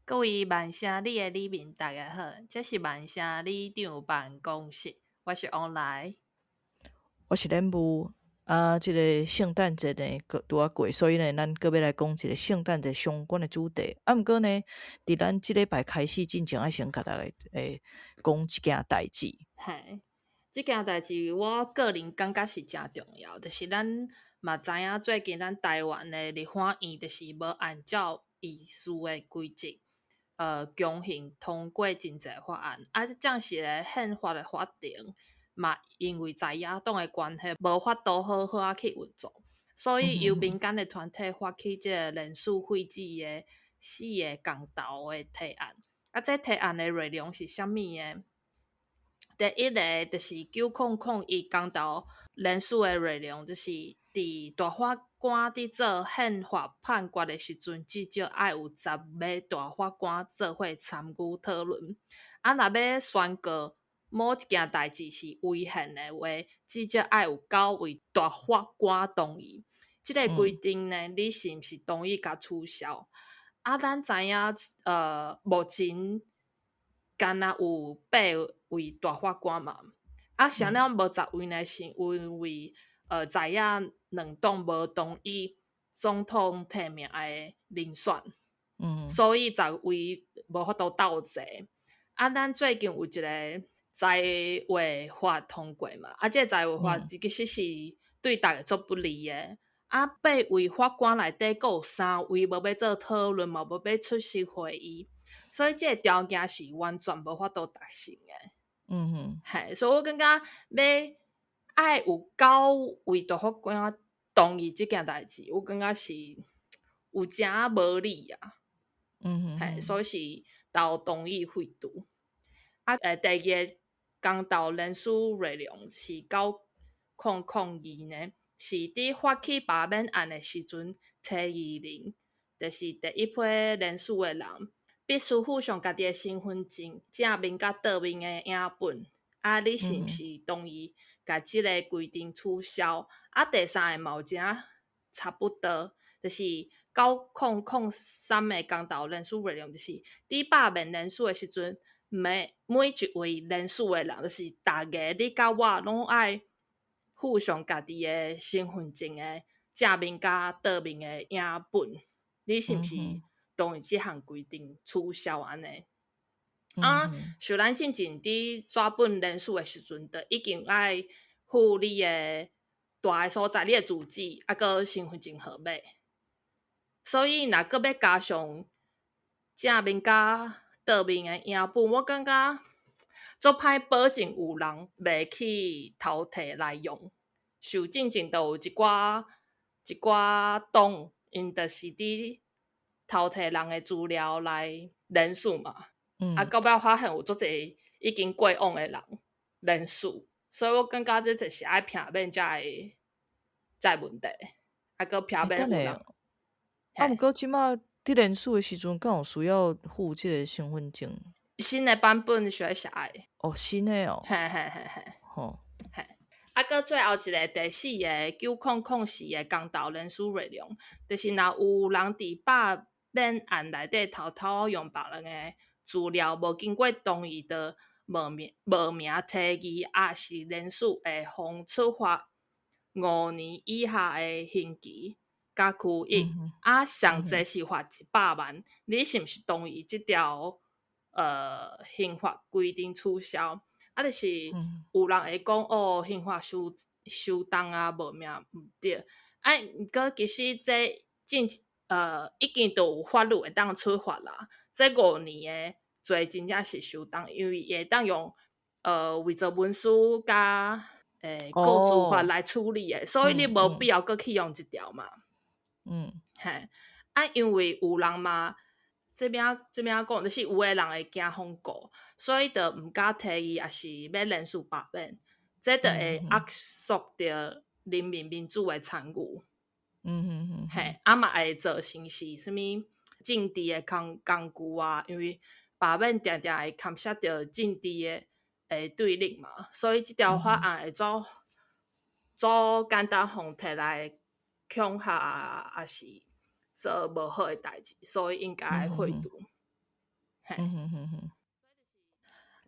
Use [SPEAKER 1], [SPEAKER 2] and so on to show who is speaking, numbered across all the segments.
[SPEAKER 1] 各位萬盛里的里民，大家好，這是萬盛里長辦公室，我是王來，
[SPEAKER 2] 我是蓮霧。啊，這個聖誕節呢，閣拄仔過，所以呢，咱閣欲來講一个聖誕節相關的主題。啊，毋過呢，佇咱這禮拜開始進前，愛先共大家講一件代誌。
[SPEAKER 1] 嘿，這件代誌我個人感覺是誠重要，就是咱嘛知影最近咱台灣的立法院就是無按照議事的規則，強行通過真濟法案，啊，這時的憲法的法庭嘛，因為在野黨的關係，無法度好好仔去運作，所以由民間的團體發起這个連署廢止的四个公投的提案。啊，這提案的內容是啥物呢？第一个就是9001公投連署的內容，就是佇大法官佇做憲法判決的時陣，至少愛有10个大法官做伙參與討論。啊，若欲宣告某一件代誌是違憲的話，至少愛有九位大法官同意。這个規定呢，你是毋是同意共取消？啊，咱知影，目前干焦有八位大法官嘛。啊，啥了無10位呢？是因為在野兩黨無同意總統提名的人選，所以10位無法度鬥齊。啊，咱最近有一个財劃法通過嘛，啊，這个財劃法其實是對逐家足不利的。啊，八位法官內底，閣有三位無欲做討論，嘛無欲出席會議，所以這个條件是完全無法度達成的。嘿，所以我感覺欲愛有九位大法官同意這件代誌，我感覺是有誠無理啊。嘿，所以是投同意廢除。啊，第二個公投連署內容是9002呢，是佇發起罷免案的時陣，提議人，就是第一批連署的人，必須附上家己的身份證正面佮倒面的影本。啊，你是毋是同意共這个規定取消？啊，第三个嘛有誠差不多，就是9003的公投連署內容，就是佇罷免連署的時陣，每一位連署的人，就是逐家你佮我攏愛附上家己的身份證的正面佮倒面的影本，你是毋是同意這項規定取消按呢？啊，像咱進前佇紙本連署的時陣，就已經愛附你的蹛的所在、你的住址，啊，閣身份證號碼。所以，若閣欲加上正面佮倒面的影本，我感覺足歹保證有人袂去偷提來用。像進前就有一寡黨，𪜶就是佇偷提人的資料來連署嘛。啊，到尾發現有足濟已經過往的人連署，所以我感覺這就是愛避免這个問題，啊，閣避免有人。
[SPEAKER 2] 啊，毋過這馬佇連署的時陣，敢有需要附這个身份證？
[SPEAKER 1] 新的版本需要寫的。
[SPEAKER 2] 哦，新的哦。
[SPEAKER 1] 嘿嘿嘿嘿。嘿，啊，閣最後一个第四个9004的公投連署內容，就是若有人佇罷免案內底偷偷用別人的資料，無經過同意，就冒名提議，抑是連署，會予處罰5年以下的刑期佮拘役，啊，上濟是罰100萬。你是毋是同意這條刑法規定取消？啊，就是有人會講哦，刑法傷重啊，無命毋對。啊，毋過其實這進已經都有法律會當處罰啦。這五年的罪真正是傷重，因為會當用偽造文書佮告訴法來處理的，所以你無必要閣去用這條嘛。嘿，啊，因為有人嘛，這邊講，就是有的人會驚予告，所以就毋敢提議，抑是欲連署罷免，這就會壓縮著人民民主的參與。嘿，啊嘛會造成是啥物政治的工具啊，因為罷免定定會牽涉著政治的對立嘛，所以這條法案會做做簡單予提來恐嚇啊，抑是做無好的代誌，所以應該廢除。嘿。
[SPEAKER 2] 嗯哼哼哼。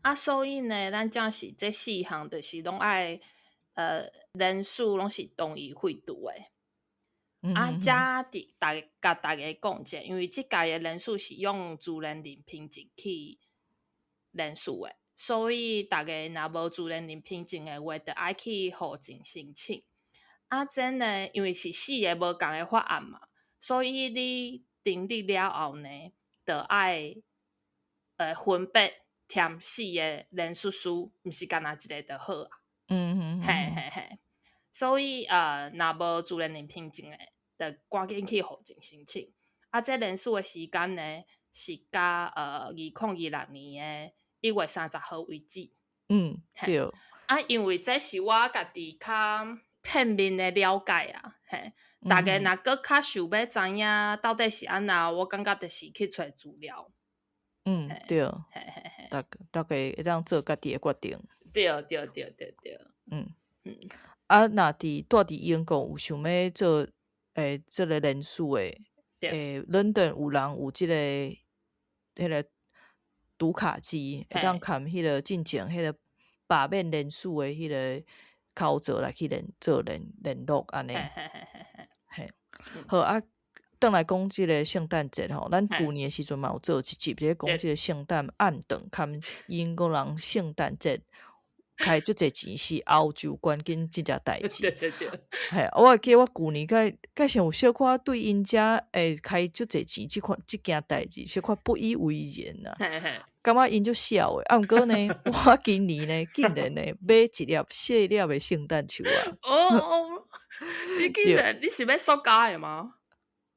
[SPEAKER 1] 啊，所以呢，咱正是這四項，就是攏愛連署攏是同意廢除的。啊，遮佇逐共大家講者，因為這屆的連署是用自然人憑證去連署的，所以逐家若無自然人憑證的話，著愛去戶政申請。啊，這呢，因為是四个無仝的法案嘛，所以你成立了後呢，著愛分別填四个連署書，毋是干焦一个就好啊。嘿嘿嘿。所以若無自然人憑證的，就趕緊去戶政申請。啊，這連署的時間呢，是到2026年的1月30號為止。啊，因為這是我家己較片面的了解啊，嘿，逐家若閣較想欲知影到底是按怎，我感覺就是去揣資料。嘿嘿嘿。
[SPEAKER 2] 逐家會當做家己的決定。
[SPEAKER 1] 對對對對對。
[SPEAKER 2] 啊，若蹛佇英國有想欲做這个連署的，倫敦有人有這个彼个讀卡機，會當含彼个進前彼个罷免連署的彼个口座來去聯做聯絡按呢。嘿。好啊，轉來講這个聖誕節吼，咱舊年的時陣嘛有做一集，咧講這个聖誕暗頓含英國人聖誕節開足濟錢是歐洲關緊這件代誌。嘿，我會記得我舊年蓋想有小可對𪜶遮會開足濟錢這款這件代誌，小可不以為然啊。感覺𪜶足痟的，啊，毋過呢，我今年呢，竟然呢買一粒細粒的聖誕樹啊。
[SPEAKER 1] 哦哦，你竟然你是買塑膠的嗎？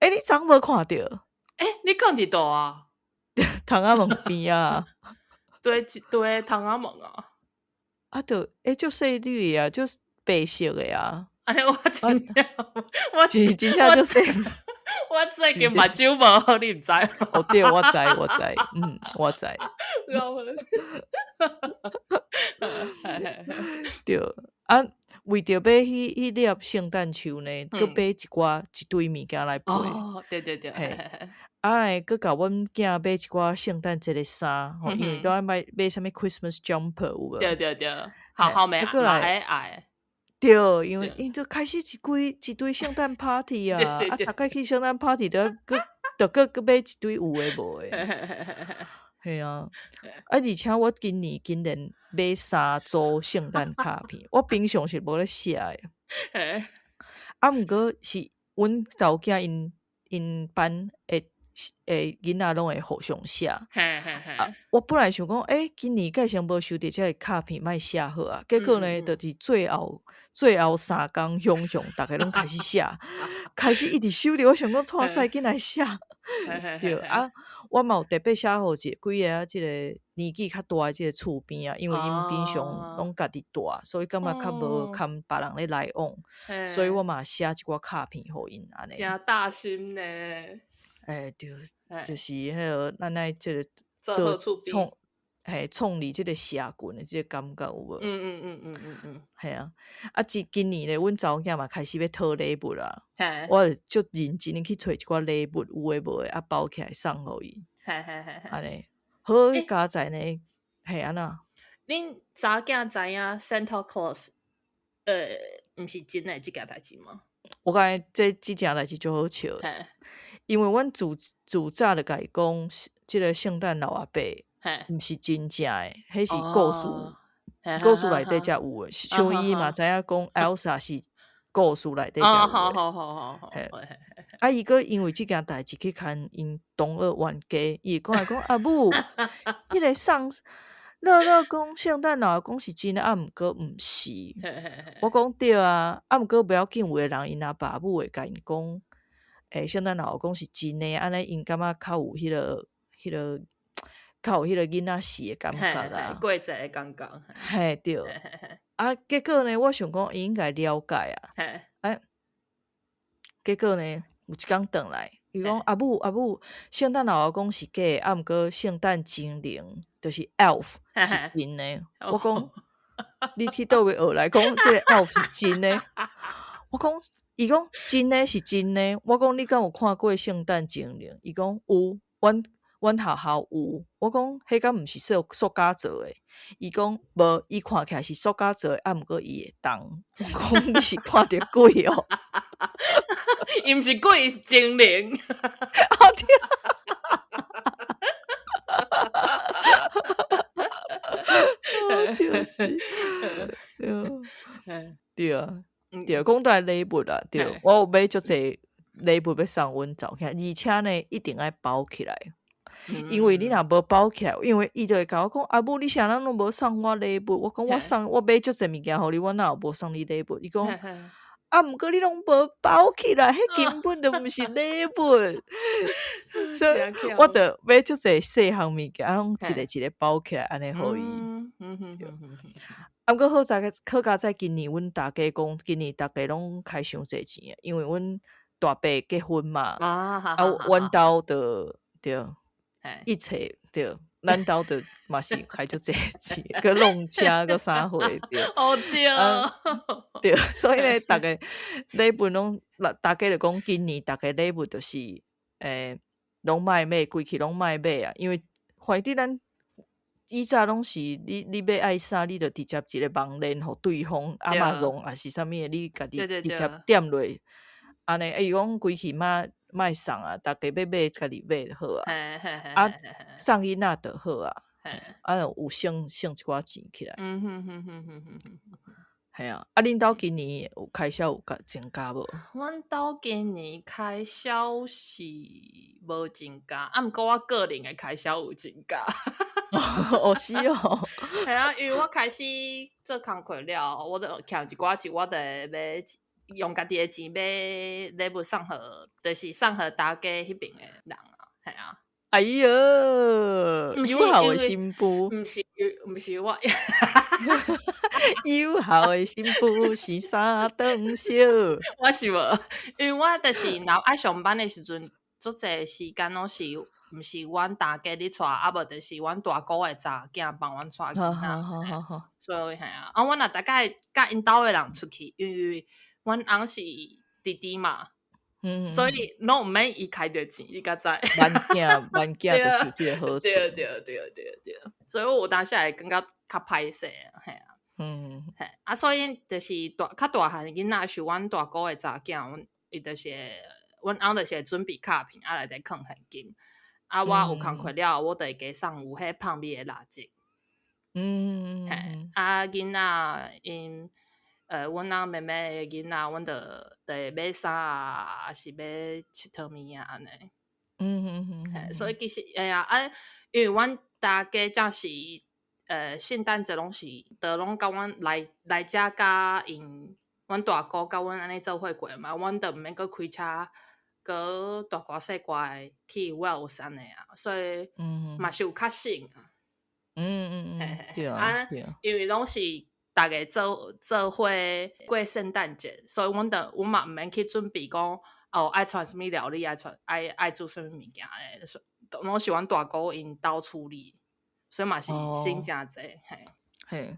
[SPEAKER 2] 欸，你昨無看著？
[SPEAKER 1] 欸，你囥佇佗啊？
[SPEAKER 2] 窗仔門邊啊。
[SPEAKER 1] 對，對，窗仔門啊。
[SPEAKER 2] 啊，著欸，足細蕊的啊，足白色的啊。
[SPEAKER 1] 按呢我真正，我
[SPEAKER 2] 真真正足細。
[SPEAKER 1] 我最近目睭無好，你毋知？
[SPEAKER 2] 哦，對，我知，我知，嗯，我知。對，啊，為著買彼粒聖誕樹呢，閣買一寡一堆物件來配。
[SPEAKER 1] 哦，對對對。
[SPEAKER 2] 嘿。啊，來閣共阮囝買一寡聖誕節的衫，吼，因為都愛買啥物 Christmas jumper 有無？
[SPEAKER 1] 對對對，好好買買愛。
[SPEAKER 2] 對，因為𪜶都開始一堆聖誕 party 啊，啊，逐擺去聖誕 party 都閣著閣買一堆有的無的。嘿啊，啊，而且我今年竟然買三組聖誕卡片，我平常是無咧寫的。啊，毋過是阮查某囝𪜶班的囡仔攏會互相寫。啊，我本來想講，欸，今年蓋先無收著這个卡片，莫寫好啊。結果呢，就是最後3工雄雄，逐家攏開始寫，開始一直收著。我想講，剉賽，緊來寫。對啊，我嘛有特別寫予一幾个這个年紀較大的這个厝邊啊，因為𪜶平常攏家己蹛，所以感覺較無含別人咧來往，所以我嘛寫一寡卡片予𪜶按呢。
[SPEAKER 1] 誠大心呢。
[SPEAKER 2] 欸，對，就是彼个咱愛這个做創，嘿，創立這个社群的這個感覺有無？嘿啊，啊，今年咧，阮查某囝嘛開始欲討禮物啦。我就足認真的去揣一寡禮物，有的無的，啊，包起來送予伊。按呢，好佳哉呢，嘿，按怎？
[SPEAKER 1] 恁查某囝知影 Santa Claus，毋是真的這件代誌嗎？
[SPEAKER 2] 我感覺這件代誌足好笑的。因為阮自早就共伊講，這个聖誕老阿伯毋是真正的，彼是故事，故事內底才有的。像伊嘛知影講 Elsa 是故事內底才有的。啊，伊閣因為這件代誌去牽𪜶同學冤家，伊會講來講阿母，彼个送樂樂講聖誕老阿公是真的，啊，毋過毋是。我講對啊，啊，毋過袂要緊，有的人𪜶阿爸母會共𪜶講。欸，聖誕老阿公是真的，按呢𪜶感覺較有彼个，較有彼个囡仔時的感覺啊，
[SPEAKER 1] 過節的感覺。
[SPEAKER 2] 嘿，對。啊，結果呢，我想講伊應該了解啊。欸，結果呢，有一工轉來，伊講阿母阿母，聖誕老阿公是假的，啊，毋過聖誕精靈就是 elf 是真的。我講，你去佗位學來講這个 elf 是真的？我講。伊講真的是真的，我講你敢有看過聖誕精靈？伊講有，阮阮學校有，我講彼敢毋是塑膠做的？伊講無，伊看起來是塑膠做的，啊，毋過伊會動。我講你是看著鬼哦？
[SPEAKER 1] 伊毋是鬼，是精靈。
[SPEAKER 2] 哦對。笑死！對對啊，對，講到禮物啊，對，我有買足濟禮物欲送阮查某囝，而且呢，一定愛包起來，因為你若無包起來，因為伊就會共我講，阿母你啥人攏無送我禮物，我講我送我買足濟物件予你，我哪有無送你禮物？伊講啊，毋過你攏無包起來，彼根本就毋是禮物。所以我就買足濟細項物件，攏一个一个包起來，按呢予伊。啊，毋過好在好佳哉今年阮大家講，今年逐家攏開傷濟錢，因為阮大伯結婚嘛，啊，阮兜就對，一切對，咱兜就嘛是開足濟錢，閣弄車閣啥貨對。
[SPEAKER 1] 哦對，
[SPEAKER 2] 對，所以呢，逐家禮物攏，大家就講今年逐家禮物就是，攏莫買，規氣攏莫買啊，因為反正咱以早攏是你欲愛啥，你就直接一个網鏈予對方，Amazon 抑是啥物的，你家己直接點落，按呢，伊講規氣莫莫送啊，逐家欲買家己買就好啊，啊，送囡仔就好啊，啊有省省一寡錢起來。係啊，啊，恁兜今年有開銷有加增加無？
[SPEAKER 1] 阮兜今年開銷是無增加，啊，毋過我個人的開銷有增加。
[SPEAKER 2] 哦，是哦。
[SPEAKER 1] 係啊，因為我開始做工課了，我就欠一寡錢，我就會買用家己的錢買禮物送予，就是送予大家彼邊的人啊，係啊。
[SPEAKER 2] 哎喲，有孝的新婦，
[SPEAKER 1] 毋是毋是我，
[SPEAKER 2] 有孝的新婦是三頓燒。
[SPEAKER 1] 我是無，因為我就是若愛上班的時陣，足濟時間攏是毋是阮大家咧帶，啊無就是阮大姑的查囝幫阮帶囡仔。所以係啊，啊，阮若逐擺佮𪜶兜的人出去，因為阮翁是弟弟嘛。所以攏毋免伊開著錢，你敢知？
[SPEAKER 2] 萬囝萬囝就是有這個好處。
[SPEAKER 1] 對對對對對，所以我有當時會感覺較歹勢啊，嘿啊。嘿啊，所以就是大較大漢囡仔是阮大姑的查囝，伊就是阮翁就是會準備卡片，啊內底囥現金。啊，我有工課了後，我就會加送有彼香味的蠟燭。嘿，啊，囡仔𪜶。阮翁妹妹的囡仔，阮就就會買衫啊，抑是買𨑨迌物啊，按呢。所以其實，哎呀，啊，因為阮大家正是，聖誕節攏是，都攏共阮來來遮佮𪜶，阮大姑佮阮按呢做伙過嘛，阮就毋免閣開車，閣大掛細掛去 Wales 按呢啊，所以嘛是有較省啊。
[SPEAKER 2] 對啊，對啊。
[SPEAKER 1] 因為攏是。逐家做做伙過聖誕節，所以阮就阮嘛毋免去準備講哦，愛傳啥物料理，愛傳愛愛煮啥物物件咧，攏是阮大姑𪜶兜處理，所以嘛是省誠濟。嘿，
[SPEAKER 2] 嘿，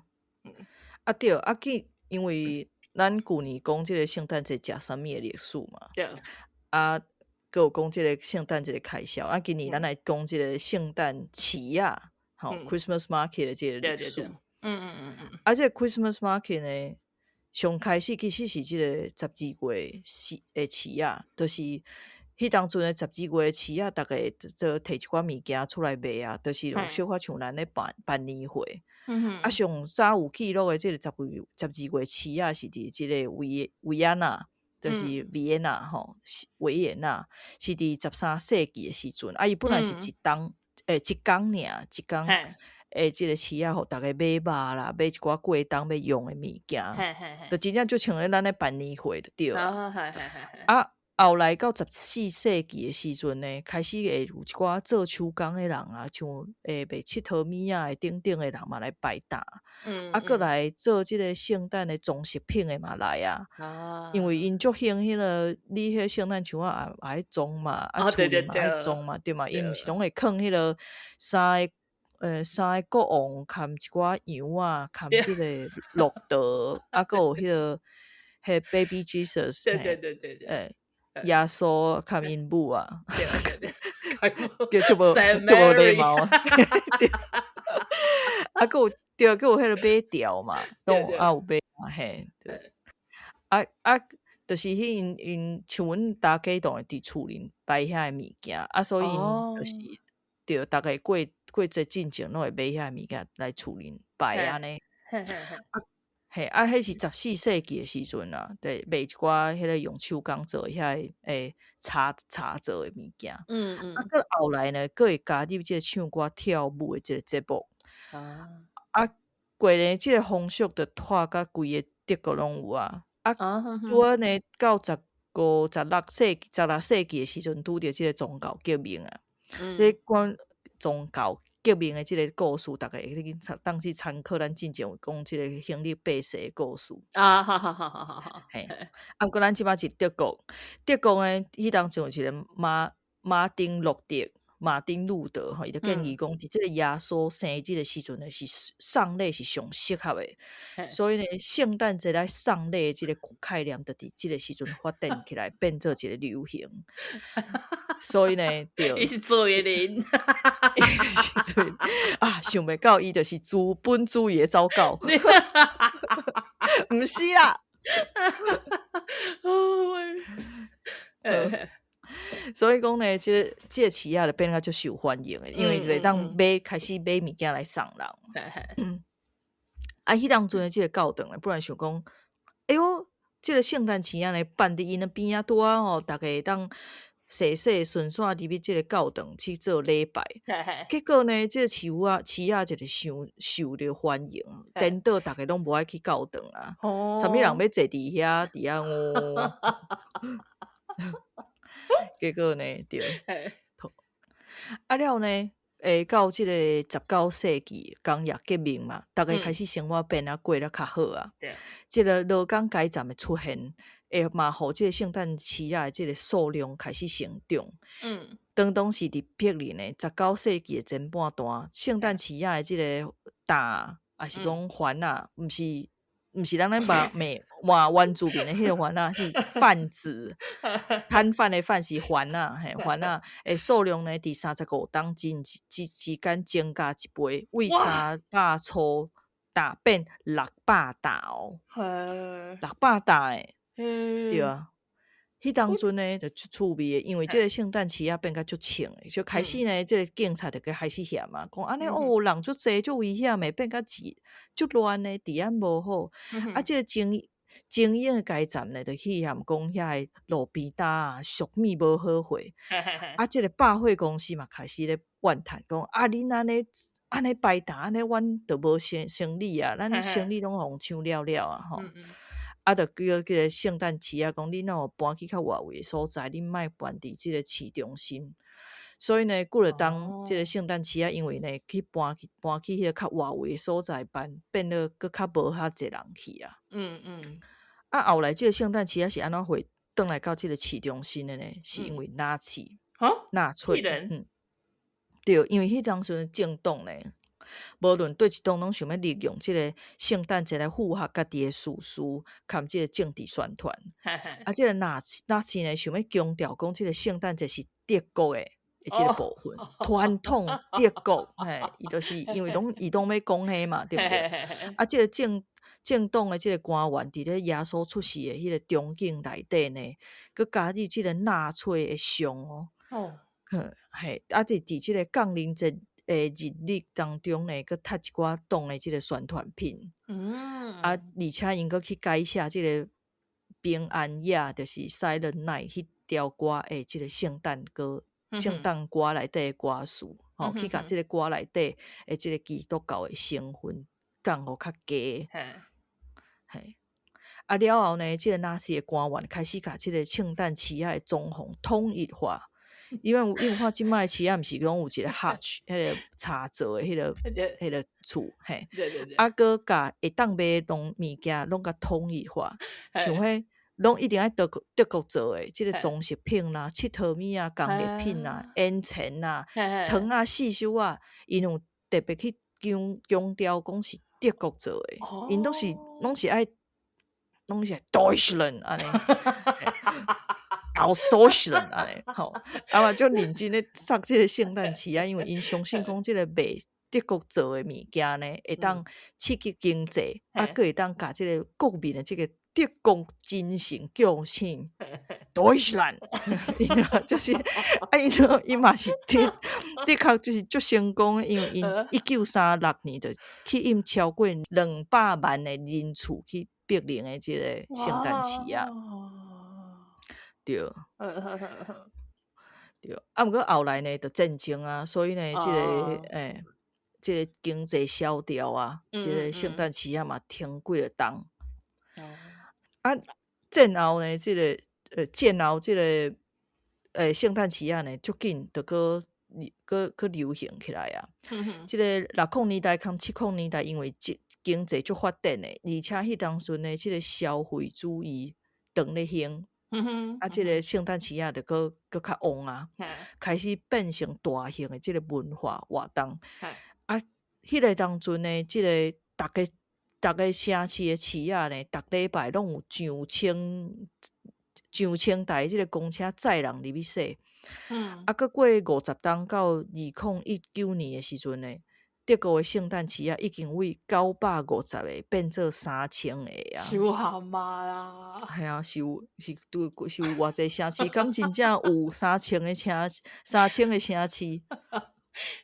[SPEAKER 2] 啊對，啊去，因為咱舊年講這個聖誕節食啥物的歷史嘛，
[SPEAKER 1] 對，
[SPEAKER 2] 啊，閣有講這個聖誕節的開銷，啊，今年咱來講這個聖誕市仔，吼，Christmas market 的這個歷史。啊，這個 Christmas market 呢，上開始其實是這個十二月市的市仔，就是彼當陣的十二月市仔，逐家就提一寡物件出來賣啊，就是有小可像咱咧辦辦年會。啊，上早有記錄的這個十二月市仔是佇這個維也納，就是維也納吼，維也納是佇13世紀的時陣。啊，伊本來是一冬一工爾，一工。這個市仔，予逐家買肉啦，買一寡過冬欲用的物件，就真正就像咧咱咧辦年會就對啊。啊，後來到14世紀的時陣呢，開始會有一寡做手工的人啊，像賣𨑨迌物仔的等等的人嘛來擺檔。啊，閣來做這個聖誕的裝飾品的嘛來啊。因為𪜶足興彼個，你彼個聖誕樹仔也愛裝嘛，啊厝裡嘛愛裝嘛，對嘛？𪜶毋是攏會囥彼個三個國王含一寡羊仔，含這個駱駝，啊，閣有彼個 Baby Jesus，
[SPEAKER 1] 對對對對對，
[SPEAKER 2] 耶穌含𪜶母啊，
[SPEAKER 1] 對對對，
[SPEAKER 2] 對，足無足無禮貌啊！對，啊，閣有對，閣有彼个馬吊嘛，攏啊有馬嘛嘿，對，啊啊，就是彼𪜶𪜶像阮大家都會佇厝裡擺遐个物件，啊，所以𪜶就是對，逐家過過節進前攏會買遐个物件來厝裡擺按呢。啊嘿，啊，彼是14世紀的時陣啊，佇賣一寡彼个用手工做遐个茶茶做的物件。啊，閣後來呢，閣會加入這个唱歌跳舞的這个節目。啊，過呢，這个風俗就拖甲規个德國攏有啊。啊，拄仔呢，到15、16世紀、16世紀的時陣，拄著這个宗教革命啊。你講宗教革命的這个故事，逐家會去當去參考咱進前有講這个亨利八世的故事。
[SPEAKER 1] 啊，好好好好好好。
[SPEAKER 2] 嘿，啊，毋過咱這擺是德國，德國呢，彼當陣有一个馬丁路德，馬丁路德吼，伊就建議講，佇這个耶穌生日的時陣呢，是送禮是上適合的。所以呢，聖誕節來送禮的這個概念，就佇這个時陣發展起來，變做一个流行。所以呢，對，
[SPEAKER 1] 伊是罪人，
[SPEAKER 2] 伊是罪啊！想袂到伊就是資本主義的走狗，毋是啦。
[SPEAKER 1] 哦，
[SPEAKER 2] 所以講呢，這個市仔就變甲足受歡迎的，因為會當買開始買物件來送人。啊，彼當陣的這个教堂咧，本來想講，哎喲，這个聖誕市仔咧辦佇𪜶的邊仔，拄仔吼，逐家會當踅踅順紲入去這个教堂去做禮拜。結果呢，這个市夫仔市仔就是傷受著歡迎，顛倒逐家攏無愛去教堂啊。啥物人欲坐佇遐佇遐哦。結果呢，對。啊了呢，到這个19世紀工業革命嘛，逐家開始生活變啊過得較好啊。這个勞工階層的出現，會嘛予這个聖誕市仔的這个數量開始成長。當當時佇柏林的19世紀的前半段，聖誕市仔的這个擔，抑是講環仔，毋是咱咧罵罵原住民的彼个番仔，是販子，攤販的販是番仔，嘿，番仔的數量呢，佇35冬之間增加一倍，為300粗擔變600擔哦，600擔欸，對啊。彼當陣呢，就足趣味的，因為這个聖誕市仔變甲足衝的，就開始呢，這个警察就開始嫌啊，講按呢哦，人足濟足危險的，變甲治足亂的，治安無好。啊，這个精英的階層呢，就去嫌講遐個路邊擔啊，俗物無好貨。啊，這个百貨公司嘛，開始咧怨嘆講啊，恁按呢按呢擺擔，按呢阮就無生意啊，咱生意攏予人搶了了啊，吼。啊，就叫這个聖誕市仔講，恁哦搬去較外圍的所在，恁莫搬佇這个市中心。所以呢，幾落冬這个聖誕市仔，因為呢去搬去彼个較外圍的所在辦，變做閣較無遐濟人去啊。啊，後來這个聖誕市仔是按怎會轉來到這个市中心的呢？是因為納粹，納粹，對，因為彼當陣的政黨呢，無論佗一黨攏想欲利用這个聖誕節來符合家己的事實，含這个政治宣傳。啊，這个納粹呢，想欲強調講這个聖誕節是德國的這个部分，傳統德國，嘿，伊就是因為攏伊攏欲講彼嘛，對毋對？啊，這个政黨的這个官員佇咧耶穌出世的彼个場景內底呢，閣加入這个納粹的像哦。嘿，啊，佇這个降臨節的日當中呢，閣貼一寡黨的這个宣傳品。啊，而且𪜶閣去改寫這个平安夜，就是 Silent Night 彼條歌的這个聖誕歌、聖誕歌內底的歌詞，吼，去共這个歌內底的這个基督教的成分降予較低。嘿。啊，了後呢，這个納粹的官員開始共這个聖誕市仔的裝潢統一化。因為看這擺市仔毋是攏有一个 hutch，彼個柴做的彼個厝，嘿。啊，閣共會當賣的東物件攏共統一化，像彼攏一定愛德國做的，這个裝飾品啦、𨑨迌物啊、工藝品啊、煙塵啊、糖仔、四修啊，𪜶有特別去強調講是德國做的，𪜶攏是愛攏是愛 Deutschland 按呢。Aus Deutschland 按呢吼，啊嘛足認真咧插這个聖誕樹啊，因為𪜶相信講這个賣德國做的物件呢，會當刺激經濟，啊，閣會當共這个國民的這个德國精神叫醒。Deutschland，就是啊，𪜶嘛是的的確就是足成功的，因為𪜶1936年就吸引超過200萬的人次去柏林的這个聖誕市仔。對。對，啊，毋過後來呢，就戰爭啊，所以呢，這个這个經濟蕭條啊，這个聖誕市仔嘛停幾个冬。啊，戰後呢，這个戰後這个聖誕市仔呢，足緊就閣閣流行起來啊。這个60年代佮70年代，因為經濟足發展的，而且彼當陣呢，這个消費主義當咧興。啊，這个聖誕市仔就閣閣較旺啊，開始變成大型的這个文化活動。啊，彼个當陣呢，這个逐个逐个城市的市仔呢，逐禮拜攏有上千上千台這个公車載人入去踅。啊，閣過50冬到2019年的時陣呢，德國的聖誕市仔已經為950個變做3000個啊！
[SPEAKER 1] 傷譀啊！
[SPEAKER 2] 係啊，是有是對，是有偌濟城市，敢真正有三千个城3000個城市？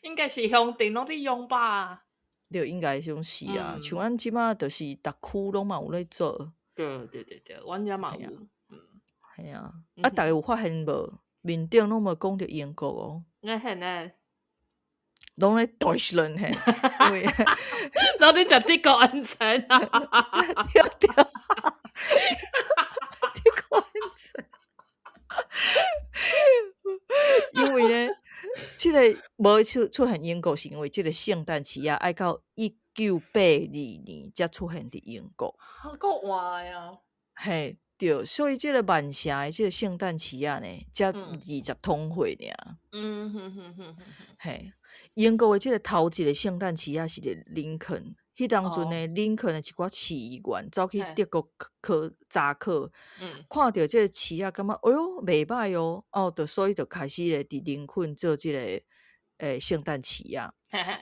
[SPEAKER 1] 應該是鄉鎮攏佇用吧？
[SPEAKER 2] 對，應該種是啊，像阮這馬就是逐區攏嘛有咧做。
[SPEAKER 1] 對對對對，阮遮嘛有。
[SPEAKER 2] 係啊，啊，逐家有發現無？面頂攏無講著英國哦。
[SPEAKER 1] 那係呢？
[SPEAKER 2] 攏咧 Deutschland 嘿，因為
[SPEAKER 1] 攏咧食德國煙腸啊！
[SPEAKER 2] 對對，德國煙腸。因為呢，這个無出現英國，是因為這个聖誕市仔愛到1982年才出現佇英國。
[SPEAKER 1] 啊，閣晚啊！
[SPEAKER 2] 嘿，對，所以這个曼城的這个聖誕市仔呢，才20通歲爾。嘿，英國的這个頭一个聖誕市仔是佇林肯，彼當陣呢，林肯的一寡市議員走去德國考查考，看著這个市仔，感覺哎喲袂䆀哦，哦，就所以就開始咧佇林肯做這个聖誕市仔。啊，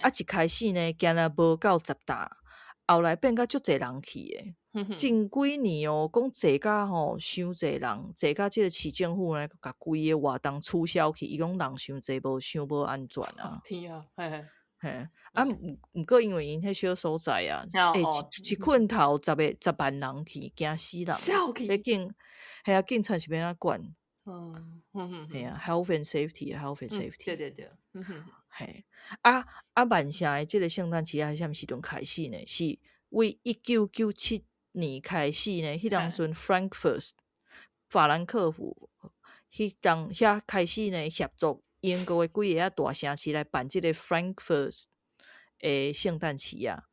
[SPEAKER 2] 一開始呢，敢若無夠10擔，後來變甲足濟人去的。近幾年哦，講濟甲吼，傷濟人，濟甲這个市政府呢，共規个活動取消去，伊講人傷濟，無傷無安全啊。
[SPEAKER 1] 天啊，嘿嘿。
[SPEAKER 2] 嘿，啊，毋過因為𪜶彼小所在啊，一困頭10個10萬人去，驚死人。彼警，嘿啊，警察是欲按怎管？嘿啊，health and safety，health and safety。
[SPEAKER 1] 對對對。
[SPEAKER 2] 嘿，啊啊，曼城的這个聖誕市仔啥物時陣開始呢？是為1997年開始呢，彼當陣 Frankfurt 法蘭克福，彼當遐開始呢協助英國的幾个仔大城市來辦這个 Frankfurt 的聖誕市仔，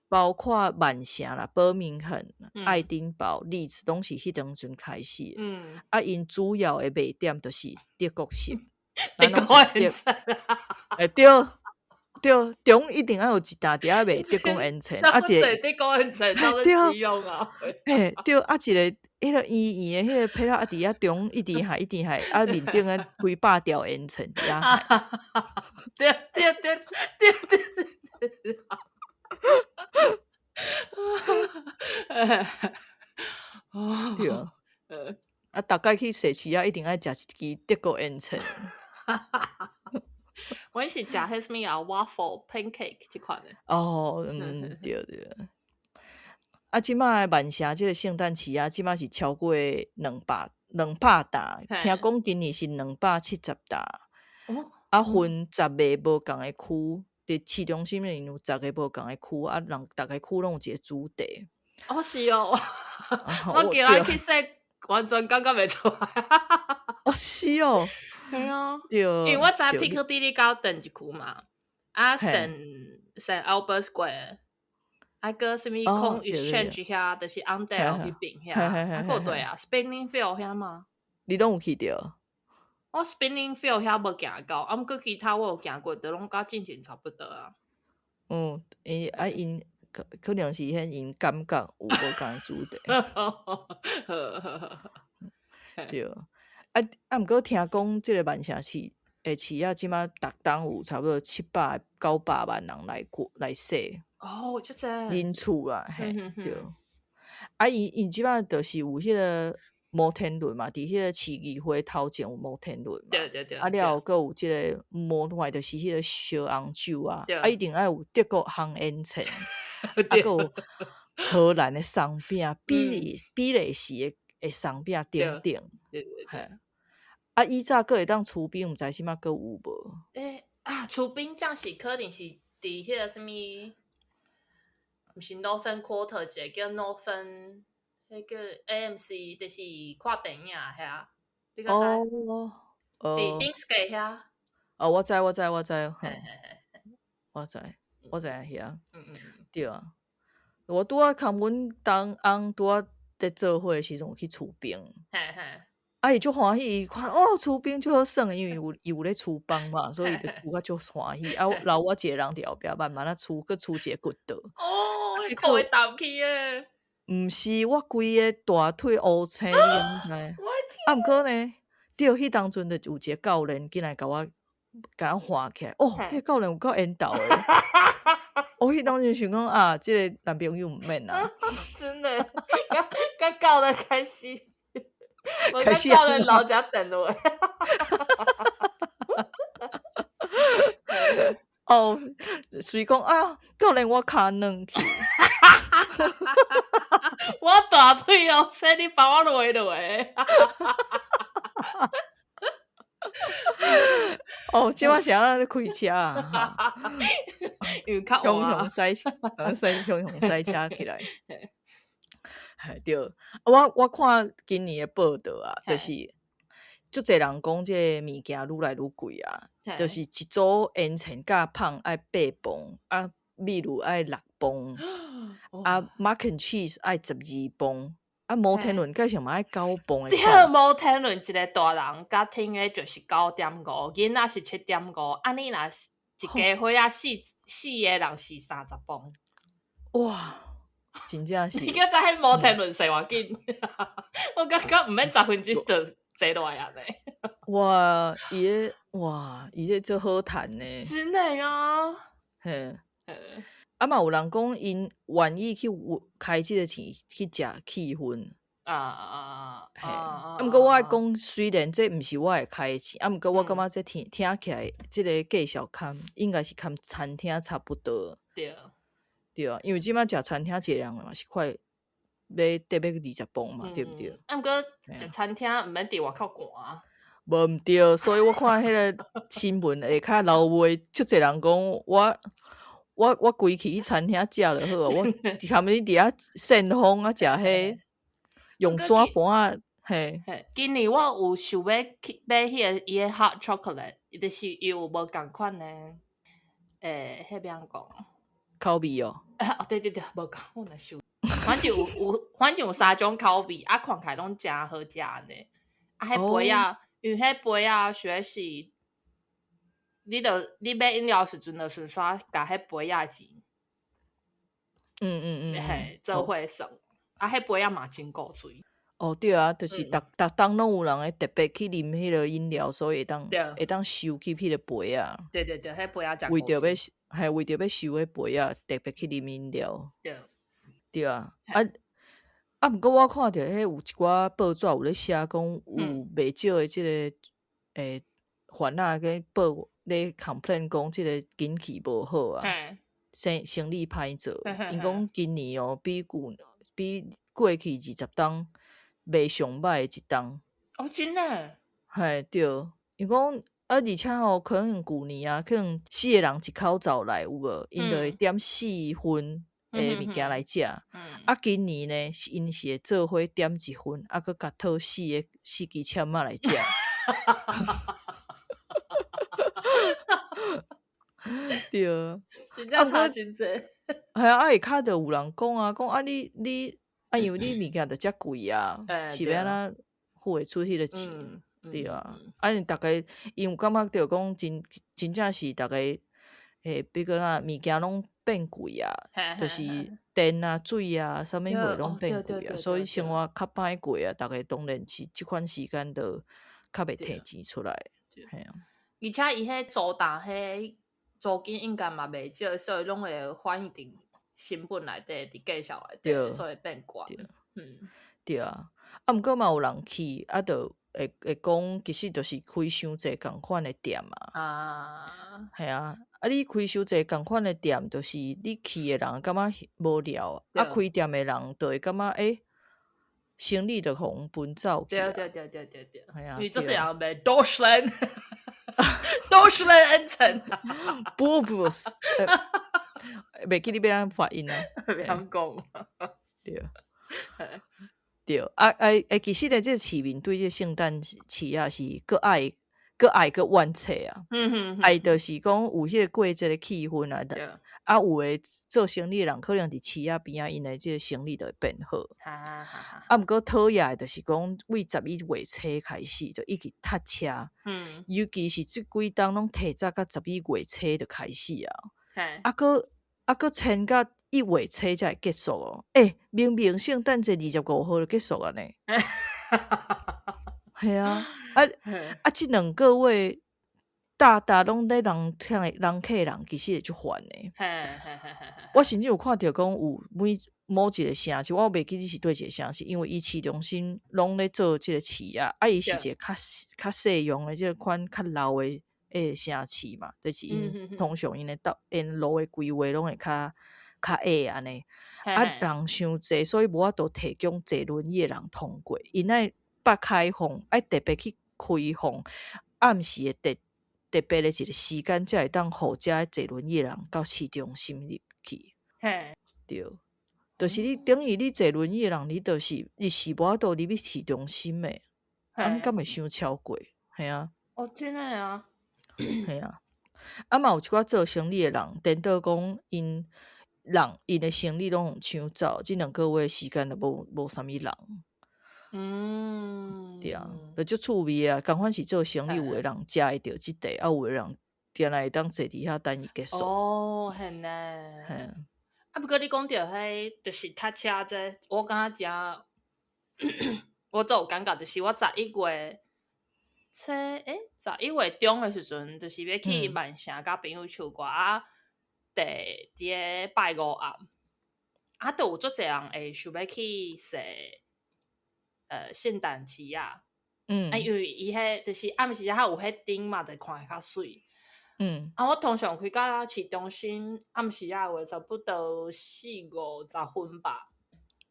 [SPEAKER 2] 包括曼城啦、伯明翰、愛丁堡、利茲，攏是彼當陣開始的。啊，𪜶主要的賣點就是德國式，
[SPEAKER 1] 德國煙腸。
[SPEAKER 2] 欸，對。對，中一定愛有一擔佇遐賣德國煙腸，啊一个
[SPEAKER 1] 德國煙腸當做使用啊。
[SPEAKER 2] 嘿，對，啊一个彼个圓圓的彼個皮仔啊，佇遐中一直害一直害，啊面頂啊幾百條煙腸佇遐害。
[SPEAKER 1] 對對對對對對。
[SPEAKER 2] 對啊。啊，逐擺去踅市仔一定愛食一支德國煙腸。
[SPEAKER 1] 阮是食彼啥物啊，waffle pancake 這款的。
[SPEAKER 2] 哦，嗯，對對。啊，這馬的曼城這个聖誕市仔，這馬是超過200擔，聽講今年是270擔。啊，分十个無仝的區，佇市中心內有十个無仝的區，啊，人逐个區攏有一個主題。
[SPEAKER 1] 哦，是哦，我今日去踅，完全感覺袂出來。
[SPEAKER 2] 哦，是哦。
[SPEAKER 1] 係啊，
[SPEAKER 2] 對，
[SPEAKER 1] 因為我知 Piccadilly 到佗一區嘛，啊，聖 Albert Square，啊，閣啥物 Corn Exchange 遐，就是 Arndale 彼邊遐，啊，閣對啊，Spinningfields 遐嘛。
[SPEAKER 2] 你攏有去著？
[SPEAKER 1] 我 Spinningfields 遐無行到，啊，毋過其他我有行過，都攏佮進前差不多啊。
[SPEAKER 2] 嗯，伊啊𪜶可能是彼𪜶感覺有無仝主題。對。啊啊，毋過聽講這个曼城市的市仔，這馬逐冬有差不多700、900萬人來過來洗。
[SPEAKER 1] 哦，遮濟。
[SPEAKER 2] 人次啦，嘿，對。啊，𪜶這馬就是有彼个摩天輪嘛，佇彼个市議會頭前有摩天輪嘛。
[SPEAKER 1] 對對對。
[SPEAKER 2] 啊了後，閣有這个摩托，就是彼个燒紅酒啊，啊一定愛有德國烘煙塵，啊閣有荷蘭的鬆餅、比利時的鬆餅等等。
[SPEAKER 1] 對對對。
[SPEAKER 2] 啊，以早閣會當除冰，毋知這馬閣有無？
[SPEAKER 1] 欸啊，除冰這是可能是佇彼个啥物？毋是 Northern Quarter 一个叫 Northern，彼个 AMC，就是看電影遐，你敢知？
[SPEAKER 2] 哦，
[SPEAKER 1] 佇 Deansgate 遐。
[SPEAKER 2] 哦，我知，我知，我知，我知，我知影遐。對啊，我拄仔共阮東翁拄仔佇做伙的時陣有去除冰。啊，伊足歡喜，伊看哦，除冰足好耍，因為伊有咧廚房嘛，所以就除甲足歡喜。啊，留我一个人佇後壁慢慢仔除，閣除一个骨頭。
[SPEAKER 1] 哦，褲會澹去的。
[SPEAKER 2] 毋是，我規個大腿烏青，你敢知？啊，毋過呢，對，彼當陣就有一個教練進來共我共我喊起來，哦，彼個教練有夠緣投的。我彼當陣想講啊，這个男朋友毋免啊。
[SPEAKER 1] 真的，佮教練開始。開始教練留遮電話。
[SPEAKER 2] 哦，隨講啊，教練我跤軟去。
[SPEAKER 1] 我大腿哦，請你幫我落落。
[SPEAKER 2] 哦，這馬是按怎咧開車啊？
[SPEAKER 1] 因為較
[SPEAKER 2] 雄雄賽車，雄雄賽車起來。對，我看今年的報道啊，就是足濟人講這个物件愈來愈貴啊，就是一組煙塵佮麭愛8磅，啊，米露愛6磅，啊，mac and cheese 愛12磅，啊，摩天輪計上嘛愛9磅的。
[SPEAKER 1] 對，摩天輪一個大人佮天的就是9.5，囡仔是7.5，啊，你若一家伙仔四個人是30磅。
[SPEAKER 2] 哇！真正是，
[SPEAKER 1] 你敢知彼摩天輪踅偌緊？我感覺毋免10分鐘就坐落來啊呢。
[SPEAKER 2] 哇，伊个哇，伊這足好趁呢。
[SPEAKER 1] 真的啊。
[SPEAKER 2] 嘿。啊嘛有人講𪜶願意去開這个錢去食氣氛。
[SPEAKER 1] 啊啊啊！
[SPEAKER 2] 啊，毋過我愛講，雖然這毋是我會開的錢，啊，毋過我感覺這聽起來，這个價數堪應該是堪餐廳差不多。
[SPEAKER 1] 對。
[SPEAKER 2] 對啊，因為這馬食餐廳一個人嘛是快欲得欲20磅嘛，對毋對？
[SPEAKER 1] 啊，毋過食餐廳毋免佇外口寒。
[SPEAKER 2] 無毋對，所以我看彼个新聞下跤老尾，足濟人講我規氣去餐廳食就好啊，我含你佇遐扇風啊，食彼用紙盤仔嘿。
[SPEAKER 1] 今年我有想欲去買彼个伊个 hot chocolate，就是伊有無仝款的，欸，彼欲按怎講？
[SPEAKER 2] 口味哦。
[SPEAKER 1] 哦，對對對，無仝，我若想，反正有三種口味，啊，看起來攏誠好食按呢。啊，彼杯仔，因為彼杯仔實是，你買飲料時陣，就順紲共彼杯仔錢。嘿，做伙算。啊，彼杯仔嘛真古錐。
[SPEAKER 2] 哦，對啊，就是逐冬攏有人會特別去啉彼个飲料，所以會當收起彼個杯仔。
[SPEAKER 1] 對對對，彼杯仔誠
[SPEAKER 2] 為著欲，嘿，為著欲收彼杯仔，特別去啉飲料。
[SPEAKER 1] 對。
[SPEAKER 2] 對啊，啊啊！毋過我看著彼有一寡報紙有咧寫講，有袂少的這个番仔咧報咧 complain 講這个景氣無好啊，生意歹做。𪜶講今年哦，比過去20冬賣上歹的一冬。
[SPEAKER 1] 哦，真的？
[SPEAKER 2] 嘿，對，𪜶講啊，而且吼，可能舊年啊，可能四個人一口罩來有無？𪜶就會點四份的物件來食。啊，今年呢，𪜶是會做伙點一份，啊，閣共套四个四支籤仔來食。對啊，
[SPEAKER 1] 真正差真濟。
[SPEAKER 2] 係啊，啊，下跤就有人講啊，講啊你啊，因為你物件就遮貴啊，是欲按怎付會出彼个錢？對啊，啊，因逐家𪜶有感覺著講真正是逐家，比如講物件攏變貴啊，就是電啊、水啊，啥物貨攏變貴啊，所以生活較歹過啊。逐家當然是這款時間就較袂提錢出來。嘿啊，
[SPEAKER 1] 而且伊彼租擔彼租金應該嘛袂少，所以攏會反映佇成本內底，佇價數內底，所以變懸。嗯，
[SPEAKER 2] 對啊。啊，毋過嘛有人去，啊，就會講，其實就是開傷濟仝款的店啊。
[SPEAKER 1] 啊，
[SPEAKER 2] 係啊。啊，你開傷濟仝款的店，就是你去的人感覺無聊，啊，開店的人就會感覺欸，生意就予人分走去。
[SPEAKER 1] 對對對對對對。
[SPEAKER 2] 係啊。
[SPEAKER 1] 因為就是人賣 Deutschland，Deutschland 恩城。
[SPEAKER 2] 不不是，袂記得欲按怎發音啊。
[SPEAKER 1] 袂曉講。
[SPEAKER 2] 對。對，啊啊欸，其實咧，這個市民對這個聖誕市仔是閣愛閣愛閣怨嗟啊。愛就是講有彼個過節的氣氛啊，啊，有的做生意的人可能佇市仔邊仔，𪜶的這個生意就會變好。啊，毋過討厭的就是講，對11月初開始就一直塞車。尤其是這幾冬攏提早到11月初就開始啊。啊，閣啊閣撐到1月初才會結束哦。欸，明明聖誕節25號就結束啊呢。係啊，啊啊！這兩個月逐逐攏咧人客人客人，其實會足煩的。我甚至有看著講有每某一個城市，我袂記得是佗一個城市，因為伊市中心攏咧做這個市仔，啊，伊是一個較較細用的這個款較老的的城市嘛，就是𪜶通常𪜶的道𪜶路的規劃攏會較較矮按呢，啊，人傷濟，所以無法度提供坐輪椅的人通過，𪜶愛北開放，愛特別去開放，暗時的特特別的一個時間，才會當予遮坐輪椅的人到市中心入去。對，就是你等於你坐輪椅的人，你就是你是無法度入去市中心的，啊，敢會傷超過？嘿啊。
[SPEAKER 1] 哦，真的啊。
[SPEAKER 2] 嘿啊。啊嘛有一寡做生意的人，顛倒講𪜶人𪜶的生意攏予搶走，這兩個月時間就無啥物人。對啊，就足趣味啊！仝款是做生意，有的人食會著這塊，啊，有的人定來會當坐佇遐等伊結束。
[SPEAKER 1] 哦，嘿呢。
[SPEAKER 2] 嘿啊。
[SPEAKER 1] 啊，不過你講著彼就是塞車這，我感覺誠，我足有感覺，就是我十一月初，欸，十一月中的時陣，就是欲去曼城佮朋友唱歌啊，佇佇个拜五暗，啊，就有足濟人會想欲去踅聖誕市仔。啊，因為伊彼就是暗時仔有彼燈嘛，就看會較媠。啊，我通常開到市中心暗時仔話，差不多四五十分吧。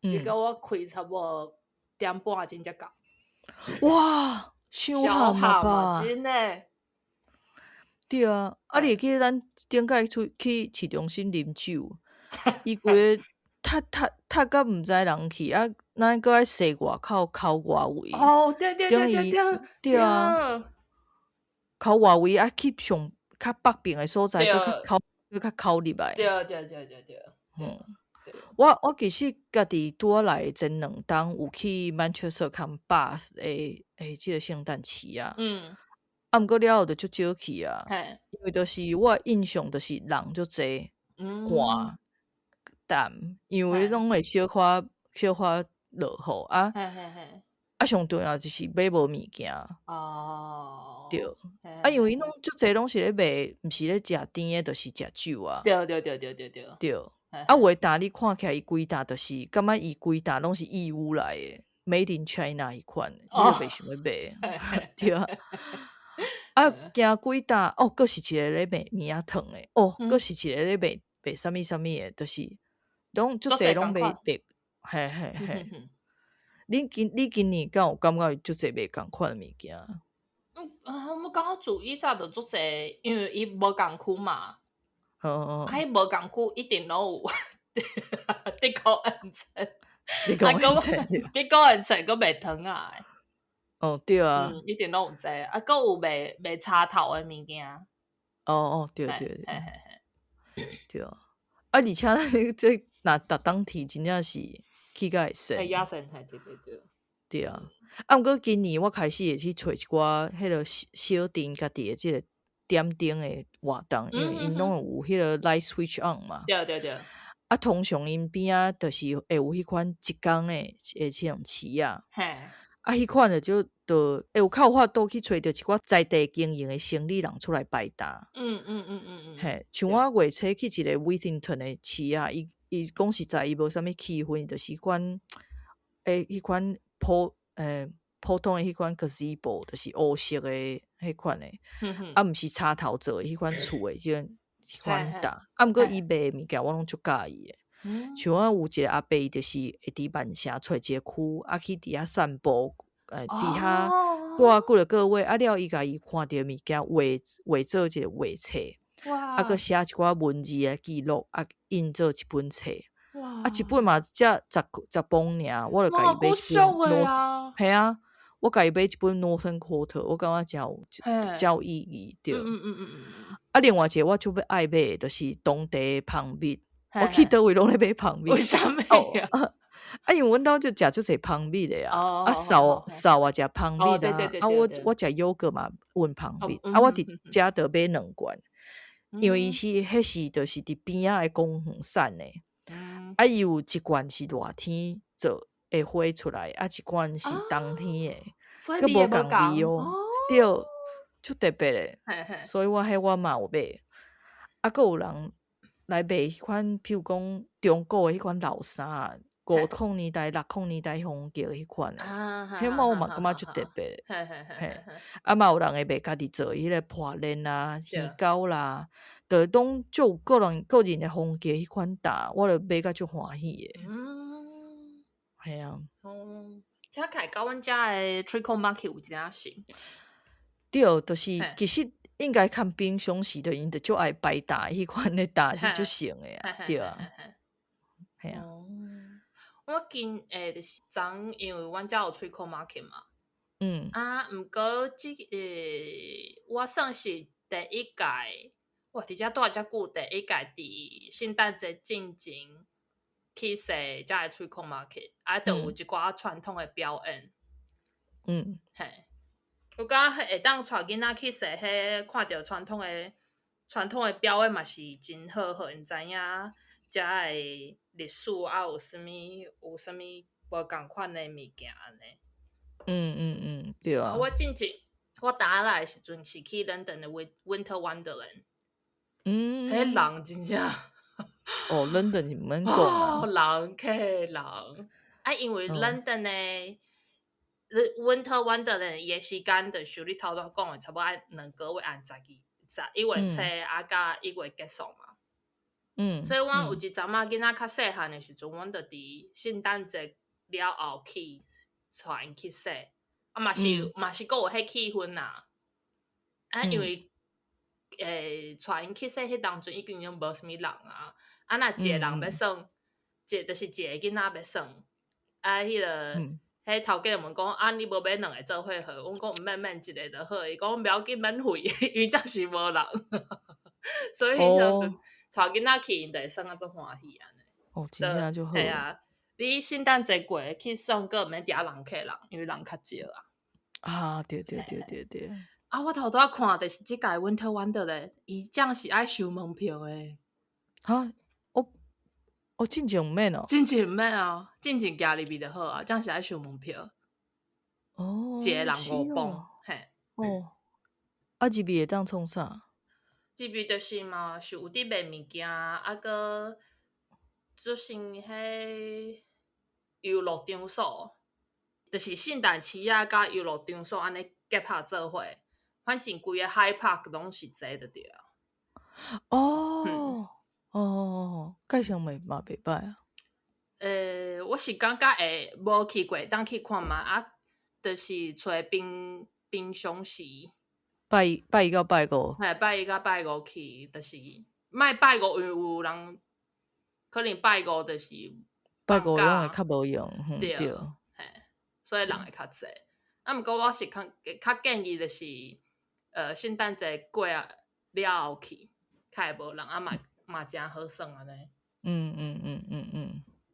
[SPEAKER 1] 結果我開差不多點半鐘才到。
[SPEAKER 2] 哇，傷譀了吧？
[SPEAKER 1] 真的。
[SPEAKER 2] 對啊，啊，你會記得咱頂擺出去市中心啉酒，伊規个塞塞塞甲毋知人去啊，咱閣愛踅外口剾外圍。
[SPEAKER 1] 哦，對對對對對，
[SPEAKER 2] 對啊，剾外圍啊，去上較北邊的所在，閣較剾，閣較剾入來。
[SPEAKER 1] 對對對對對。
[SPEAKER 2] 嗯，我其實家己拄仔來前兩冬有去 Manchester 崁 Bath 的的這個聖誕市啊。啊，毋過了後就足少去啊，因為就是我的印象就是人足濟，寒淡，因為攏會小可小可落雨啊。啊，上重要就是買無物件。對。啊，因為𪜶攏足濟攏是咧賣，毋是咧食甜的，就是食酒啊。
[SPEAKER 1] 對對對對對對。
[SPEAKER 2] 對。啊，有的擔你看起來伊規擔就是，感覺伊規擔攏是義烏來的，Made in China 彼款，你就袂想欲買。對啊。啊，行幾擔，哦，閣是一個咧賣物仔糖的，哦，閣是一個咧賣賣啥物啥物的，就是攏足濟攏賣賣，嘿嘿嘿。你今年敢有感覺足濟賣仝款的物件？
[SPEAKER 1] 嗯，我感覺自以早就足濟，因為伊無仝區嘛。啊，彼無仝區一定攏有德國恩城，
[SPEAKER 2] 德國恩城，
[SPEAKER 1] 德國恩城閣賣糖仔的。
[SPEAKER 2] 哦，對啊。
[SPEAKER 1] 嗯，一定攏有這個，啊，閣有賣賣插頭的物件。
[SPEAKER 2] 哦哦，對對對。對啊，啊，而且咱這若逐冬天真正是去甲會鉎。
[SPEAKER 1] 會野鉎，嘿，對對對。
[SPEAKER 2] 對啊，啊，毋過今年我開始會去揣一寡彼個小小鎮家己的這個點燈的活動，因為𪜶攏有彼個 light switch on 嘛。
[SPEAKER 1] 對對對。
[SPEAKER 2] 啊，通常𪜶邊仔就是會有彼款一工的的這種市仔。啊，彼款就就就會有較有法度去揣著一寡在地經營的生理人出來擺檔。嘿，像我月初去一個 Withington 的市仔，伊伊講實在，伊無啥物氣氛，就是款彼款普通的彼款 gazebo，就是烏色的彼款的，啊，毋是插頭做的彼款厝的這種彼款檔。啊，毋過伊賣的物件我攏足佮意的。像我有一個阿伯，伊就是會佇曼城揣一個區，啊去佇遐散步，佇遐蹛幾落個月，啊了伊共伊看著物件畫畫做一個畫冊，啊閣寫一寡文字的記錄，啊印做一本冊。啊，一本嘛才10磅爾，我就共伊買一本。嘿啊，我共伊買一本 Northern Quarter，我感覺誠有誠有意義，對。啊，另外一個我足欲愛買的，就是當地的蜂蜜。我去佗位攏咧買蜂蜜。
[SPEAKER 1] 為啥物啊？
[SPEAKER 2] 啊，因為阮兜就食足濟蜂蜜的啊，啊，臊臊也食蜂蜜啦，啊，我食優格嘛混蜂蜜，啊，我佇遮就買兩罐，因為伊是彼是就是佇邊仔的公園產的，啊，伊有一罐是熱天做的花出來，啊，一罐是冬天的，閣無仝味哦，對，足特別的，所以我彼我嘛有買，啊，閣有人來賣彼款，譬如講中國的彼款老衫，50年代、60年代風格彼款的，彼我嘛感覺足特別的。嘿，啊嘛有人會賣家己做彼個破鏈啊、耳鈎啦，就攏足有個人個人的風格彼款搭，我就買甲足歡喜的。嘿啊。
[SPEAKER 1] 哦，聽起來佮阮遮的 Trico Market 有一點仔像。
[SPEAKER 2] 對，就是其實應該較平常時，就𪜶就足愛擺檔，彼款的檔是足像的啊，對啊。嘿啊。
[SPEAKER 1] 哦，我近就是昨因為阮遮有 Trico Market 嘛。啊，毋過這個我算是第一屆，我佇遮蹛遮久，第一屆佇聖誕節進前去踅遮的 Trico Market，啊，就有一寡傳統的表演。嘿。我感覺會當帶囡仔去踅彼，看著傳統的表演嘛是真好，予𪜶知影遮的歷史啊，有啥物無仝款的物件按呢。
[SPEAKER 2] 對啊。
[SPEAKER 1] 我進前我淡仔來的時陣是去 London 的 Winter Wonderland。彼人真正。
[SPEAKER 2] 哦，London 是毋免講啊。
[SPEAKER 1] 人客人，啊，因為 London 的 Winter Wonderland 伊的時間就像你頭拄講的，差不多愛2個月，按11月初啊，佮1月結束嘛。所以阮有一陣仔囡仔較細漢的時陣，阮就佇聖誕節了後去帶𪜶去踅，啊嘛是嘛是閣有彼氣氛啦。啊，因為帶𪜶去踅彼當陣已經攏無啥物人啊，啊若一個人欲耍，一就是一個囡仔欲耍，啊，彼個彼頭家就問講啊，你無買兩個做伙好？阮講毋免免，一個就好。伊講毋要緊，免費，因為這是無人，所以彼當陣帶囡仔去，𪜶就會耍甲足歡喜按呢。
[SPEAKER 2] 哦，真正足好。
[SPEAKER 1] 嘿啊，你聖誕節過去耍，閣毋免佇遐人客人，因為人較少啊。
[SPEAKER 2] 啊，對對對對對。
[SPEAKER 1] 啊，我頭拄仔看就是這屆 Winter Wonderland，伊這是愛收門票的。
[SPEAKER 2] 哈？哦，進前毋免哦。
[SPEAKER 1] 進前毋免啊，進前行入去就好啊，這是愛收門票。一個人5磅，嘿。
[SPEAKER 2] 哦，啊，入去會當創啥？
[SPEAKER 1] 入去就是嘛，是有佇賣物件，啊，閣就是彼遊樂場所，就是聖誕市仔佮遊樂場所按呢結合做伙，反正規個 Hyde Park 攏是這就對啊。
[SPEAKER 2] 哦。哦哦，價錢嘛嘛袂䆀啊。
[SPEAKER 1] 我是感覺會無去過，當去看覓啊，就是揣平平常時。
[SPEAKER 2] 拜一拜一到拜五。
[SPEAKER 1] 嘿，拜一佮拜五去，就是莫拜五，因為有人可能拜五就是
[SPEAKER 2] 拜五攏會較無閒，
[SPEAKER 1] 對，
[SPEAKER 2] 對。
[SPEAKER 1] 嘿，所以人會較濟。啊，毋過我是較較建議就是，聖誕節過了後去，較會無人啊嘛嘛誠好耍按呢。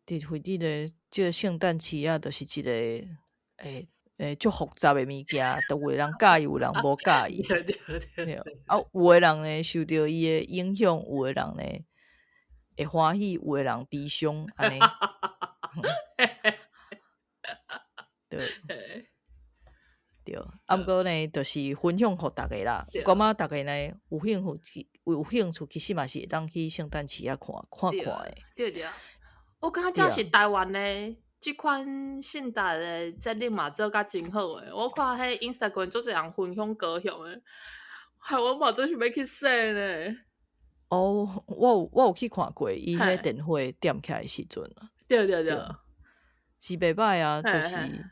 [SPEAKER 2] 佇會記得這個聖誕市仔，就是一個足複雜的物件，都有的人佮意，有人無佮意。對啊，有的人呢受著伊的影響，有的人呢會歡喜，有的人悲傷，按呢。對。對，啊，毋過呢，就是分享予逐家啦。我感覺逐家呢有興趣，其實嘛是會當去聖誕市仔看看看的。
[SPEAKER 1] 對對，我感覺這是台灣的這款聖誕的節日嘛做甲真好的。我看彼 Instagram 足濟人分享高雄的，害我嘛做想欲去踅呢。
[SPEAKER 2] 哦，我有去看過，伊彼電火點起來的時陣啊。
[SPEAKER 1] 對對對，
[SPEAKER 2] 是袂䆀啊，就是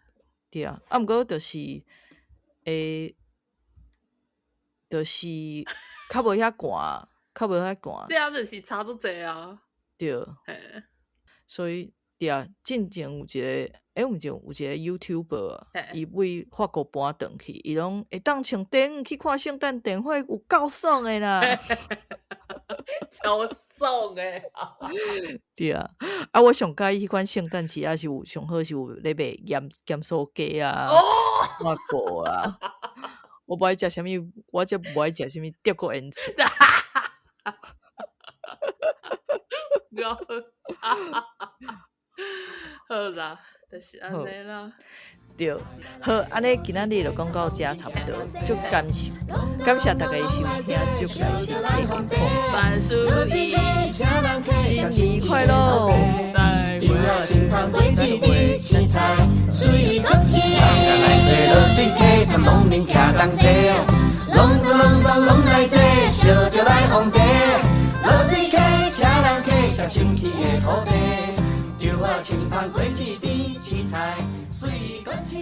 [SPEAKER 2] 對啊，啊，毋過就是，就是較無遐寒，較無遐寒。
[SPEAKER 1] 對啊，就是差足濟啊。
[SPEAKER 2] 對，所以對啊，進前有一個，毋是有一個 YouTuber，伊為法國搬轉去，伊講會當穿短去看聖誕燈會，有夠爽的啦。
[SPEAKER 1] 超爽的。
[SPEAKER 2] 對啊，啊，我上佮意彼款聖誕市仔是有上好是有咧賣鹽鹹酥雞啊，熱狗啊，我無愛食啥物，我才無愛食啥物德國煙腸。
[SPEAKER 1] 好啦，就是按呢啦。
[SPEAKER 2] 對，好，按呢今仔日就講到這差不多，就感謝感謝大家收聽，祝大家身體健康，
[SPEAKER 1] 萬事如意，
[SPEAKER 2] 新年快樂，
[SPEAKER 1] 再會。
[SPEAKER 3] 稻仔青芳果子甜，青菜水果青。